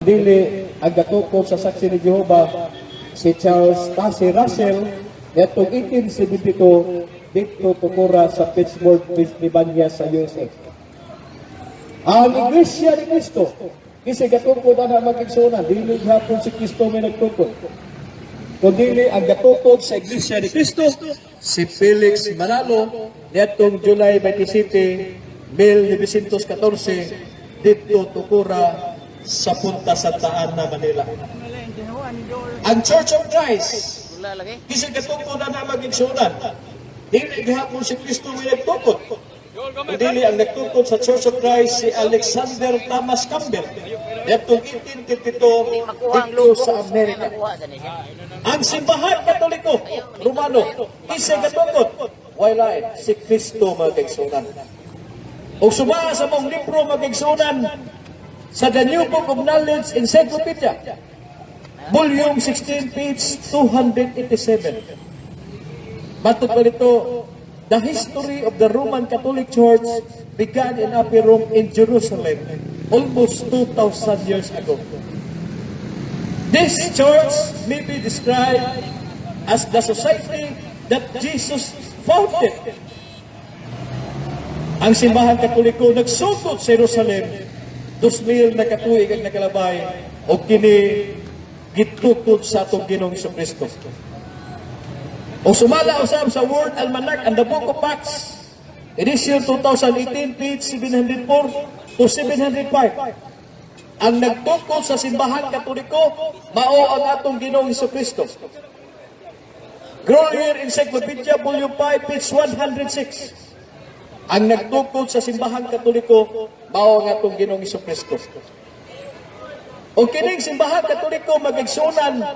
Dili ang gatukod sa Saksi ni Jehova si Charles Taze Russell niadtong 1872 didto tukura sa Pittsburgh, Pennsylvania sa USA. Ang Iglesia ni Cristo, kinsay gatukod ana, mga kaigsuonan? Dili gihapon si Cristo may nagtukod. Kundi ang gatukod sa Iglesia ni Cristo si Felix Manalo niadtong July 27, 1914 didto tukura sa Punta Santa Ana, Manila. Ang Church of Christ, kinsay gatukod ana, mga kaigsuonan? Dili gihapon si Kristo may nagtukod. Dili ang nagtukod sa Church of Christ si Alexander Thomas Campbell niadtong 1852 didto sa Amerika. Ang Simbahan Katoliko Romano, kinsay gatukod? Wala, si Kristo, mga kaigsuonan. Ug sumaa sa maong libro, mga kaigsuonan, sa The New Book of Knowledge Encyclopedia, Volume 16, page 287. Matod pa didto, the history of the Roman Catholic Church began in Upper Room in Jerusalem almost 2,000 years ago. This church may be described as the society that Jesus founded. Ang Simbahan Katoliko nagsugod sa Jerusalem 2,000 na katuig ang nakalabay o kini gitukod sa atong Ginoong Kristo. O sumala usab sa World Almanac and the Book of Acts, edition 2018, page 704 to 705. Ang nagtukod sa Simbahan Katoliko, mao ang atong Ginoong Kristo. Grolier Encyclopedia, Volume 5, page 106. Ang nagtukod sa Simbahan Katoliko, mao ang atong Ginoong Kristo. O kining Simbahan Katoliko, mga kaigsuonan,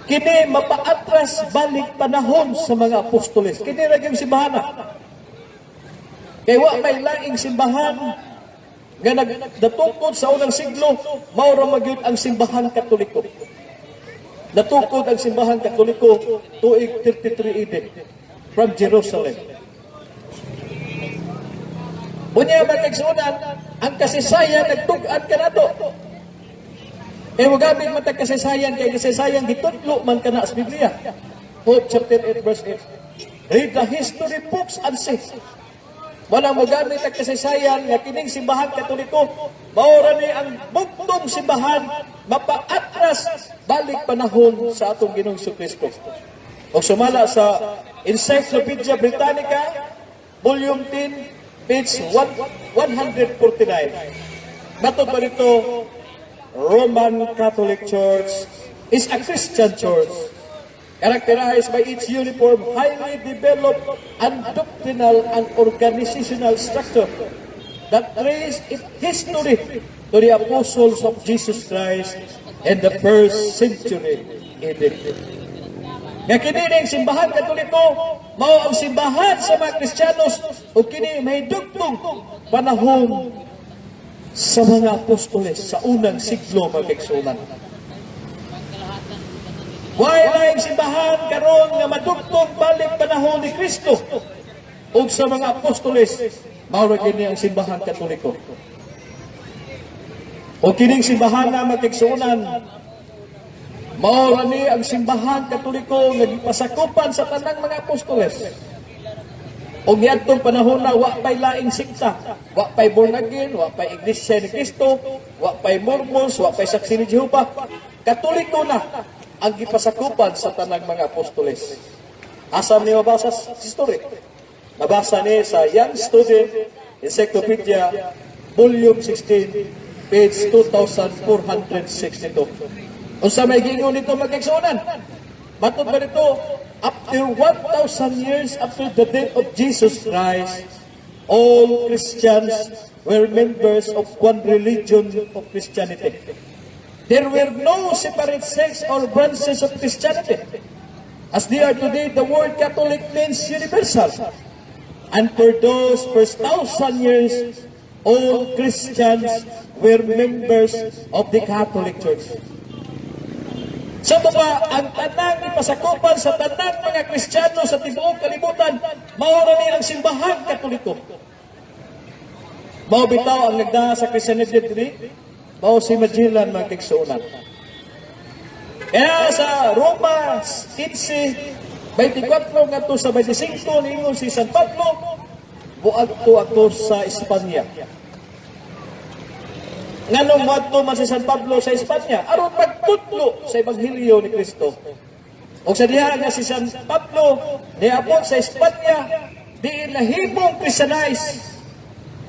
kini mapaatras balik panahon sa mga apostoles. Kini ra gyud simbahan na. Kay wa may laing simbahan nga nagdatukod sa unang siglo, mao ra magyud ang Simbahan Katoliko. Natukod ang Simbahan Katoliko tuig 33 AD from Jerusalem. Unya, mga kaigsuonan, ang kasaysayan nagtug-an kanato. Eh, mogamit man tag kasaysayan kay kasaysayan gitudlo man kana sa Biblia. Job chapter 8 verse 8. "Read the history books and see." Wala mo gamit ang kasaysayan nga kining Simbahan Katoliko mao ra ni ang bugtong simbahan mapaatras balik panahon sa atong Ginoong Kristo. O sumala sa Encyclopedia Britannica, Volume 10, page 1, 149. Matod pa didto, Roman Catholic Church is a Christian church characterized by its uniform, highly developed and doctrinal and organizational structure that trace its history to the apostles of Jesus Christ in the first century AD. Nga kini ning Simbahan Katoliko mao ang simbahan sa mga Kristiyanos ug kini may dugtong panahon sa mga apostoles sa unang siglo, mga kaigsuonan. Way laing simbahan karon nga madugtong balik panahon ni Kristo ug sa mga apostoles, mao ra kini ang Simbahan Katoliko. O kining simbahan na, mga kaigsuonan, mao ra ni ang Simbahan Katoliko nga gipasakupan sa tanang mga apostoles. O niadtong panahon na wa pay laing sekta, wa pay born again, wa pay Iglesia ni Cristo, wa pay Mormons, wa pay Saksi ni Jehova. Katoliko na ang gipasakupan sa tanang mga apostoles. Asa ni mabasa sa history? Nabasa ni sa Young Student Encyclopedia, Volume 16, page 2462. Unsa may giingon nito, mga kaigsuonan? Matod pa didto, after 1,000 years after the death of Jesus Christ, all Christians were members of one religion of Christianity. There were no separate sects or branches of Christianity as they are today. The word "Catholic" means universal. And for those first 1,000 years, all Christians were members of the Catholic Church. Sa baba, ang tanang ipasakupan sa tanang mga Kristiyano sa tibuok kalibutan, mao ra ni ang Simbahan Katoliko. Mao bitaw ang nagdaa sa Christianity diri. Mao si Magellan, mga kaigsuonan. Kaya sa Roma 15:24 ngadto sa 25, niingon si San Pablo, "Muadto ako sa Espanya." Nganong muadto man si San Pablo sa Espanya? Aron pagtudlo sa Ebanghelyo ni Kristo. O sa diha nga si San Pablo niabot sa Espanya, diin nahimong Christianize.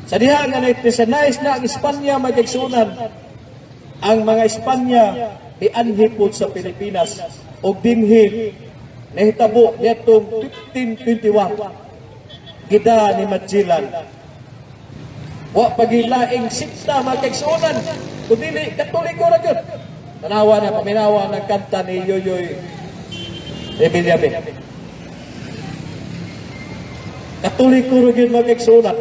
Sa diha nga na-Christianize na ang Espanya, mga kaigsuonan, ang mga Espanya mianhi pod sa Pilipinas ug dinhi nahitabo niadtong 1521 gida ni Magellan. Wa pa gilaing sikta, mga kaigsuonan, kundi Katoliko ra gyud. Tanawa na, paminawa ng kanta ni Yoyoy Revillame. Katoliko ra gyud, mga kaigsuonan.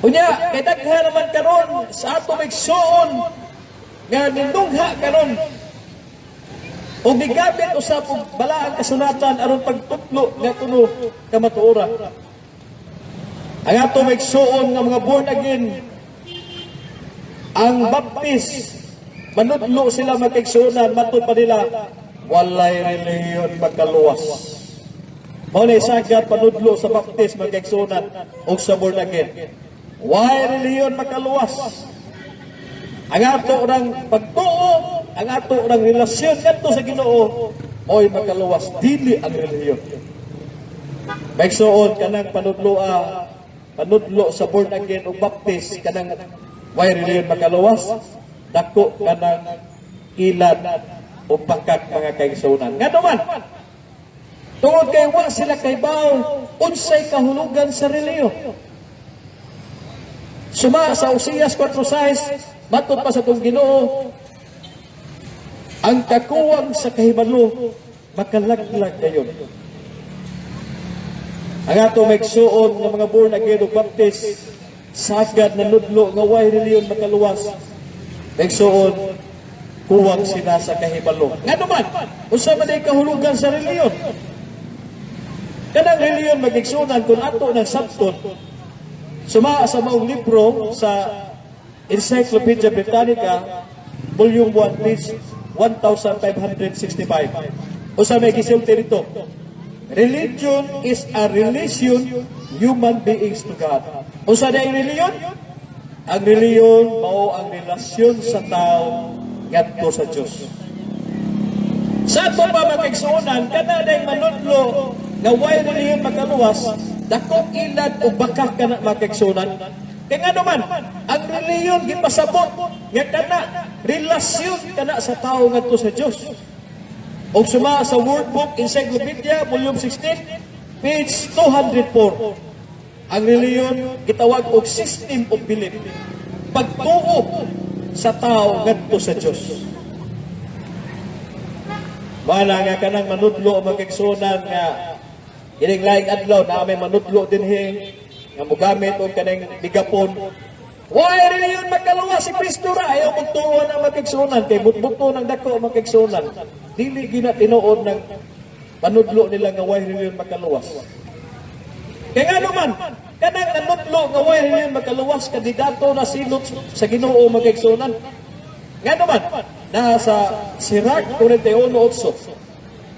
Unya, kay daghan naman karon sa atong igsuon nga ninungha karon o gigamit usab og balaang kasulatan aron pagtutlo nga kuno kamatuoran. Ang atong igsuon nga mga born again, ang Baptist, manudlo sila, mga kaigsuonan, matud pa nila, walay relihiyon makaluwas. Mao na sagad panudlo sa Baptist, mga kaigsuonan, o sa born again. Way relihiyon makaluwas. Ang ato rang pagtuo, ang ato rang relasyon ngadto sa Ginoo, mo'y makaluwas, dili ang relihiyon. Maigsuon, kanang panudlo sa born again o Baptist, kanang way relihiyon makaluwas, dako kanang ilad o bakak, mga kaigsuonan. Ngano man? Tungod kay wa sila kaybaw unsay kahulugan sa relihiyon. Suma sa Oseas 4:6, matod pa sa atong Ginoo, ang kakuwang sa kahibalo makalaglag gayon. Ang ato maigsuon nga mga born again ug Baptist, sagad na nudlo nga way relihiyon makaluwas. Maigsuon, kuwang sila sa kahibalo. Ngano man? Unsa man ay kahulugan sa relihiyon? Kanang relihiyon, mga kaigsuonan, kung ato ng sabton, suma sa maong libro sa Encyclopedia Britannica, Volume 1, page 1565. Unsa may gisulti dito? Religion is a relation human beings to God. Unsa na ang religion? Ang relihiyon mao ang relasyon sa tao ngadto sa Dios. Sa ato pa, mga kaigsuonan, kana na manudlo nga way relihiyon makaluwas, dako ilad o bakak kana, mga kaigsuonan. Kay ngano man, ang relihiyon gipasabot nga kana relasyon kana sa tao ngadto sa Dios. Og suma sa World Book Encyclopedia, Volume 16, page 204. Ang relihiyon gitawag og system of belief. Pagtuo sa tao ngadto sa Dios. Wala nga kanang manudlo, mga kaigsuonan, nga ining laing adlaw na may manudlo dinhi nga mogamit og kanang bigapon. Way relihiyon makaluwas, si Kristo ra. Ayaw magtuo ng mga kaigsuonan kay butbuto ng dako, mga kaigsuonan. Dili gina tinuod ng panudlo nila nga way relihiyon makaluwas. Kay ngano man, kanang nanudlo nga way relihiyon makaluwas, kandidato na silot sa Ginoo, mga kaigsuonan. Ngano man, nasa Sirach 41:8.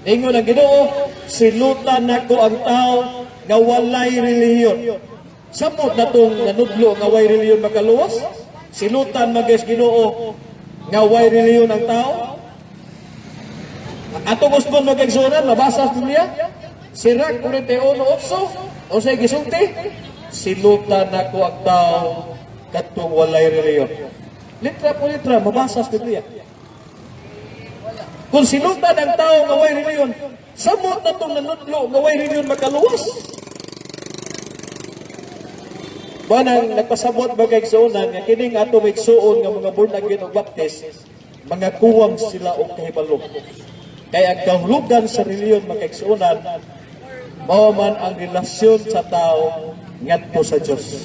Ingon ang Ginoo, "Silutan nako ang tao nga walay relihiyon." Samot na tong nanudlo nga way relihiyon makaluwas? Silutan magis Ginoo nga way relihiyon ang tao? Atong usbon, mga kaigsuonan, mabasa sa Biblia? Sirach 41:8, unsay gisulti? "Silutan nako ang tao katong walay relihiyon." Litra po litra, mabasa sa Biblia. Kung silutan ang tao nga way relihiyon, samot na itong nanudlo nga way relihiyon makaluwas? Manang nagpasabot, mga kaigsuonan, nga kining ato igsuon nga mga born again ug Baptist, mga kuwang sila og kahibalo. Kay ang kahulugan sa relihiyon, mga kaigsuonan, mao man ang relasyon sa tao ngadto sa Dios.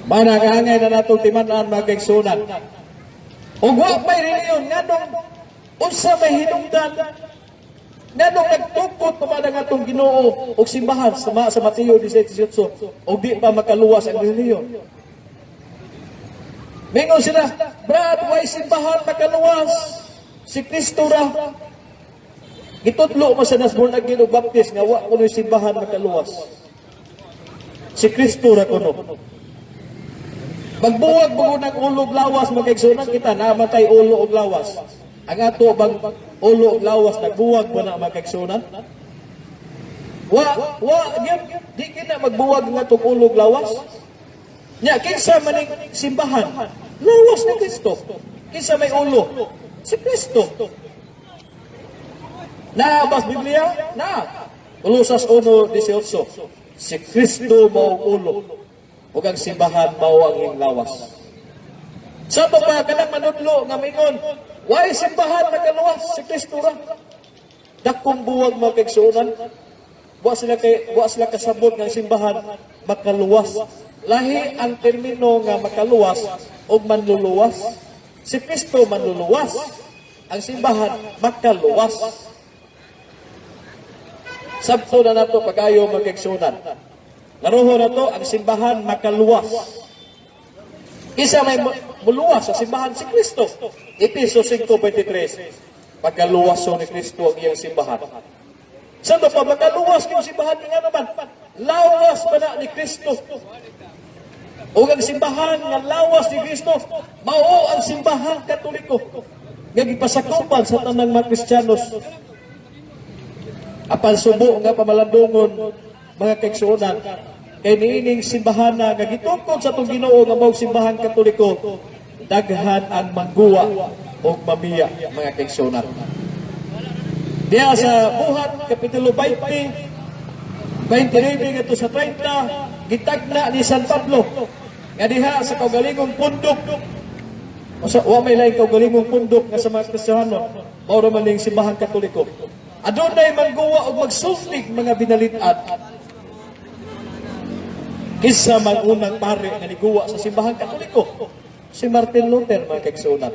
Manang angay na natong timan-an, mga kaigsuonan. Ug wa may relihiyon, nganong unsa may hinungdan nganong nagtukod pa man ang atong Ginoo og simbahan sa Mateo 18 ug di pa makaluwas ang relihiyon? Mingon sila, "Brad, way simbahan makaluwas? Si Kristo ra." Gitudlo mo sa nas born again ug Baptist nga wa kuno simbahan makaluwas. Si Kristo ra kuno. Magbuwag mo ng ulo ug lawas, mga kaigsuonan. Kita namatay ulo ug lawas. Ang ato bang ulo ug lawas, nagbuwag ba na, mga kaigsuonan? Wa, wa gyud, di kina magbuwag nga atong ulo ug lawas. Nya kinsa maning simbahan? Lawas ni Kristo. Kinsa may ulo? Si Kristo. Naa ba sa Biblia? Na. Kolosas 1:18. Si Kristo mao ang ulo ug ang simbahan mao ang iyang lawas. Sa pa kanang manudlo nga mingon, "Way simbahan nagaluwas, si Kristo ra." Dakong buwag, mga kaigsuonan. Wa sila kasabot ng simbahan makaluwas. Lahi ang termino nga makaluwas ug manluluwas. Si Kristo manluluwas. Ang simbahan makaluwas. Sabto na nato pag-ayo, mga kaigsuonan. Laruho na to, ang simbahan makaluwas. Isa may muluwas sa simbahan? Si Kristo. Efeso 5:23. Pagkaluwason ni Kristo ang iyang simbahan. Saan pa makaluwas yung simbahan nga naman? Lawas ba na ni Kristo? O ang simbahan nga lawas ni Kristo, mao ang Simbahan Katoliko nga gipasakupan sa tanang mga Kristiyanos. Apan subo nga pamalandungon, mga kaigsuonan, kay niining simbahan na nga gitukod sa atong Ginoo nga mao Simbahan Katoliko, daghan ang mangguwa og mamiya, mga kaigsuonan. Diya sa Buhat kapitulo 20, 29 ngadto sa 30, gitagna ni San Pablo nga diha sa kaugalingong pundok. O sa wa may laing kaugalingong pundok nga sa mga Kristiyano, mao ra man ning Simbahan Katoliko. Adunay mangguwa og magsultig mga binalit-an. Kinsa man unang pare nga niguwa sa Simbahan Katoliko? Si Martin Luther, mga kaigsuonan.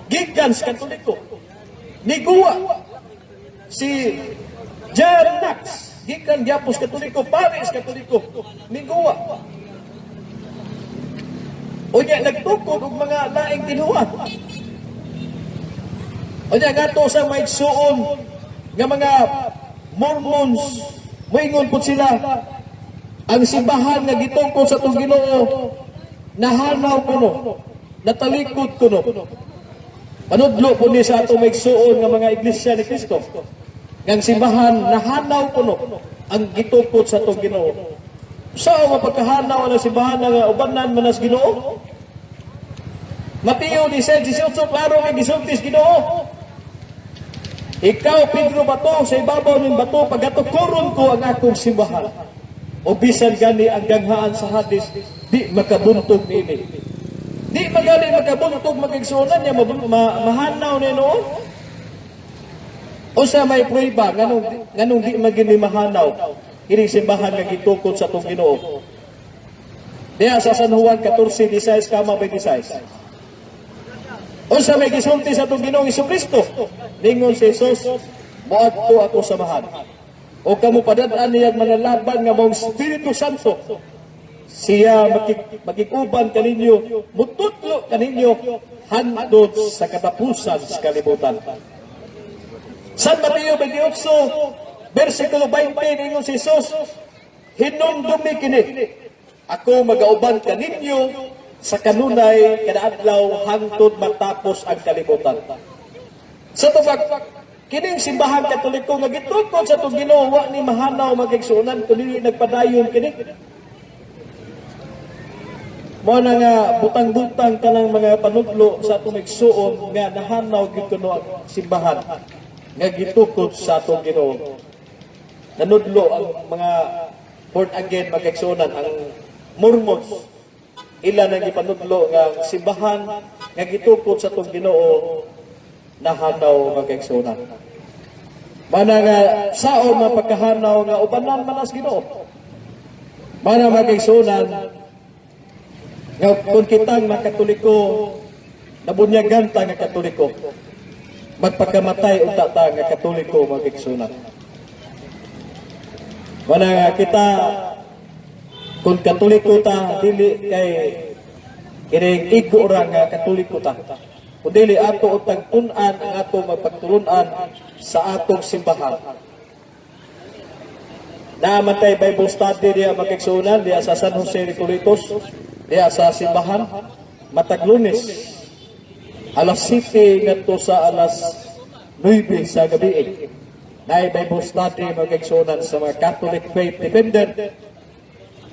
Gikan sa Katoliko. Niguwa si John Knox, gikan gyapon sa Katoliko, pare sa Katoliko, niguwa. Unya nagtukod og mga laing tinuan. Unya ngadto sa maigsuon nga mga Mormons, moingon pud sila, ang simbahan nga gitukod sa atong Ginoo nahanaw kuno, natalikod kuno. Panudlo po ni sa atong maigsuon nga mga Iglesia ni Cristo. Nga ang simbahan nahanaw kuno, ang gitukod sa atong Ginoo. Sa mapagkahanaw ang simbahan nga ubanan man as Ginoo? Mateo 16:18, klaro nga gisulti sa Ginoo. "Ikaw, Pedro, bato, sa ibabaw ng bato pagatukuron ko ang akong simbahan. O bisan gani ang ganghaan sa Hades, di makabuntog niini." Di magali makabuntog, mga kaigsuonan, niya mahanaw ni noon. O sa may prueba nganong di magini mahanaw kining simbahan nga gitukod sa atong Ginoo? Diya sa San Juan 14:16 kama 26. Unsa may gisulti sa atong Ginoong Kristo? Ningon si Jesus, "Moadto ako sa Amahan. O kamo padad-an niyang manlalaban nga maong Espiritu Santo. Siya makig-uban kaninyo, mutudlo kaninyo hantod sa katapusan sa kalibutan." San Mateo 28, versikulo 20, ningon si Jesus, "Hinumdumi kini, ako magauban kaninyo sa kanunay kada adlaw hangtod matapos ang kalibutan." Sa tubag, kining Simbahan Katoliko nga gitukod sa atong Ginoo wa ni mahanaw, mga kaigsuonan, kun dili nagpadayon kini. Mao na nga butang-butang kanang mga panudlo sa atong igsuon nga nahanaw gyud kuno ang simbahan nga gitukod sa atong Ginoo. Nanudlo ang mga born again, mga kaigsuonan, ang Mormons, ila nang gipanudlo nga ang simbahan nga gitukod sa atong Ginoo nahanaw, mga kaigsuonan. Mana nga sao mapagkahanaw nga ubanan man as Ginoo? Mana, mga kaigsuonan, nga kung kitang mga Katoliko, nabunyagan ta nga Katoliko, magpakamatay unta ta nga Katoliko, mga kaigsuonan. Mana nga kita, kung Katoliko ta, dili kay Kining igo ra nga Katoliko ta. Kundi ato utang tun-an ang ato mapagtulunan sa atong simbahan. Naa tay Bible study diya, mga kaigsuonan, diya sa San Jose Recoletos, diya sa simbahan, matag Lunes, alas 7 ngadto sa alas 9 sa gabi. Naay Bible study, mga kaigsuonan, sa mga Catholic Faith Defender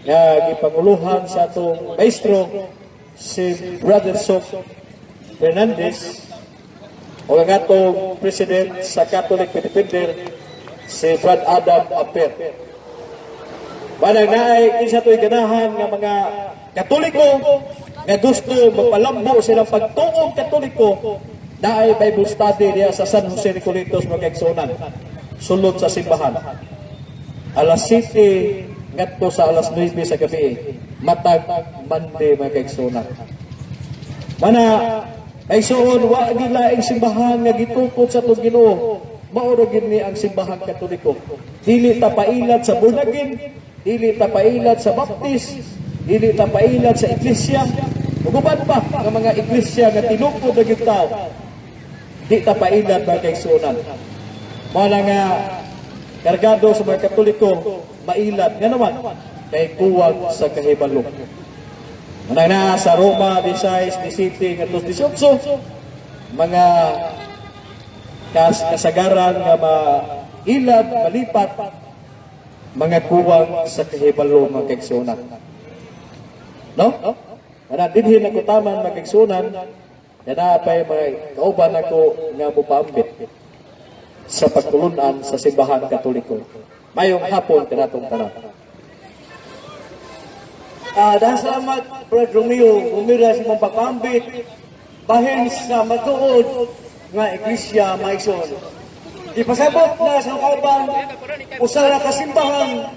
nga gipanguluhan sa atong maestro, si Brother Sok Fernandez, o ang atong president sa Catholic Faith Defender, si Brad Adam Aper. Manang naay kinsa to'y ganahan nga mga Katoliko nga gusto magpalambo silang pagtuong Katoliko, naay Bible study diya sa San Jose Recoletos, mga kaigsuonan, sulod sa simbahan. Alas 7 ngadto sa alas 9 sa gabi, matag Monday, mga kaigsuonan. Mana kaigsuon, wa gyud laing simbahan nga gitukod sa atong Ginoo. Mao ra gyud ni ang Simbahang Katoliko. Dili ta pailad sa born again, dili ta pailad sa Baptist, dili ta pailad sa iglesia, ug uban pa nga mga iglesia nga tinukod na gyud tao. Di ta pailad, mga kaigsuonan. Mao na nga kargado sa mga Katoliko mailad nga naman kay kuwang sa kahibalo. Manang na sa Roma 16, 17 ngadto 18, mga kasagaran nga mailad, malipat, mga kuwang sa kahibalo, mga kaigsuonan. No? Mana dinhi na ko taman, mga kaigsuonan, na pay mga kauban ako nga mopaambit sa pagtulunan sa Simbahan Katoliko. Mayong hapon kanatong tanan. Dahil salamat, Brad Romeo Gumira, sa imong pagpambit bahin sa matuod nga iglesia, mga igsoon. Ipasabot na sa kauban usa ra ka simbahan.